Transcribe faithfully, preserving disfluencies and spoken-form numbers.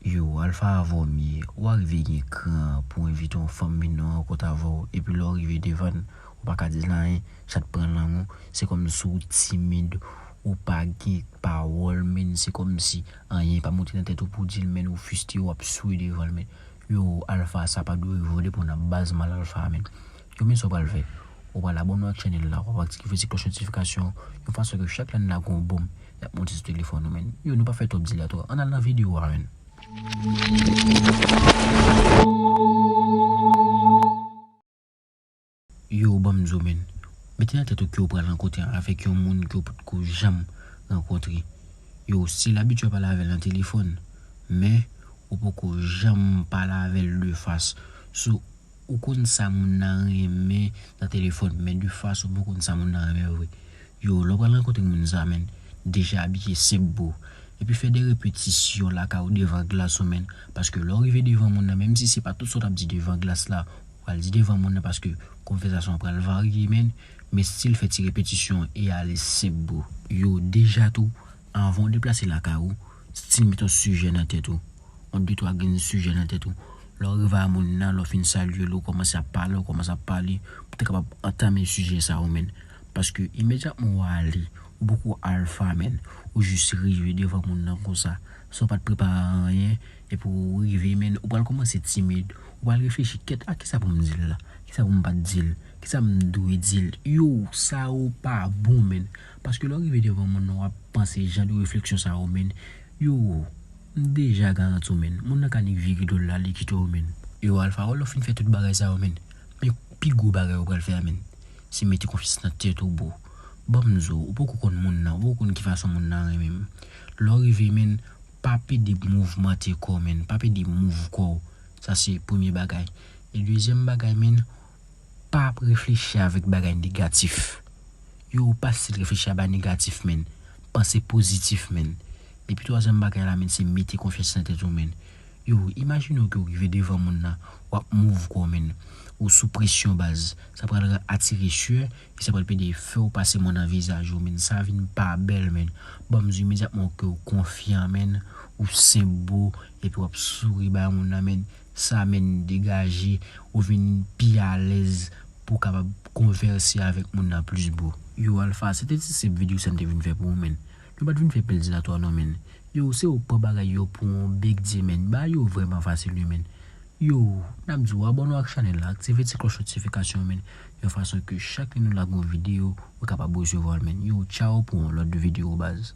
Yo, Alpha, avè w m ye. Ou arive gen kran pou w envite yon fanm vin nan rankont avè w, epi lè w rive devan l, ou pa ka di l anyen, chat pran lang ou, se kòmsi w timid, ou pa gen pawòl, menn, se kòmsi anyen pa monte nan tèt ou pou w di l, menn, ou fistire, w ap swe devan l, menn. Yo, Alpha, sa pa dwe rive w depi w nan baz mal Alpha, menn. Yo, men sa w pral fè. Ou pral abòne w ak chanèl la, w ap aktive ti klòch notifikasyon, yon fason ke chak lè n lage yon bonm, l ap monte sou telefòn ou, menn. Yo, nou pa fè twòp dilatwa. Ann al nan videyo a, menn. Yo, ban m di w, menn. Mete nan tèt ou ke w pral rankontre avèk yon moun ke w potko janm rankontre. Yo, si l abitye pale avè l nan telefòn, men ou poko janm pale avè l de fas. So, ou konn sa moun nan renmen nan telefòn, men de fas ou poko konn sa moun nan renmen vre. Yo, lè w pral rankontre moun sa, menn, deja abiye senp, bro. Epi fè de repetisyon lakay ou devan glas ou, menn. Paske lè w rive devan moun nan, menm si se pa tout sa w t ap di devan glas la, ou pral di devan moun nan, paske konvèsasyon an pral varye, menn. Men still fè ti repetisyon e ale senp, bro. Yo, deja tou, anvan w deplase lakay ou, still met yon sijè nan tèt ou. Yon de twa grenn sijè nan tèt ou. Lè w rive a moun nan, lè w fin salye l, ou kòmanse ap pale, ou kòmanse ap pale, pou w te kapab antame sijè sa yo, menn. Paske imedyatman w ale, ou poko Alpha, menn, ou jis rive devan moun nan konsa, san w pa t prepare anyen, epi w rive, menn, ou pral kòmanse timid, ou pral reflechi, kèt, a kisa pou m di l la? Kisa pou m pa t di l? Kisa m dwe di l? Yo, sa yo pa bon, menn. Paske lè w rive devan moun nan, w ap panse jan de refleksyon sa yo, menn. Yo, m deja garanti w, menn. Moun nan ka nik vire do l la, li kite w, menn. Yo, Alpha, lè w fin fè tout bagay sa yo, menn, men pi gwo bagay ou pral fè a, menn, se mete konfyans nan tèt ou, bro. Ban m di w, ou poko konn moun nan, ou poko konn ki fason moun nan renmen m. Lè w rive, menn, pa pede mouvmante kò w, menn. Pa pede mouv kò w. Sa se premye bagay. E dezyèm bagay, menn, pa ap reflechi avèk bagay negatif. Yo, pa still reflechi a bagay negatif, menn. Panse pozitif, menn. Epi twazyèm bagay la, menn, se mete konfyans nan tèt ou, menn. Yo, imajine w ke w rive devan moun nan, w ap mouv kò w, menn. Ou sou presyon, baz. Sa pral atire syè, e sa pral pede fè w pase men nan vizaj ou, menn. Sa vin pa bèl, menn. Ban m di w imedyatman ke w konfyan, menn. Ou senp, bro, epi w ap souri bay moun nan, menn. Sa, menn, degaje ou vin pi alèz pou w kapab konvèse avèk moun nan plis, bro. Yo, Alpha, se te ti senp videyo sa m te vin fè pou ou, menn. Nou pa t vin fè pil dilatwa non, menn. Yo, se ou k pran bagay yo pou yon big di, menn. Bagay yo vrèman fasil, wi, menn. Yo, n ap di w abòne w ak chanèl la, aktive ti klòch notifikasyon, menn, yon fason ke chak lè nou lage yon videyo, ou kapab resevwa l, menn. Yo, tchaw pou yon lòt videyo, baz.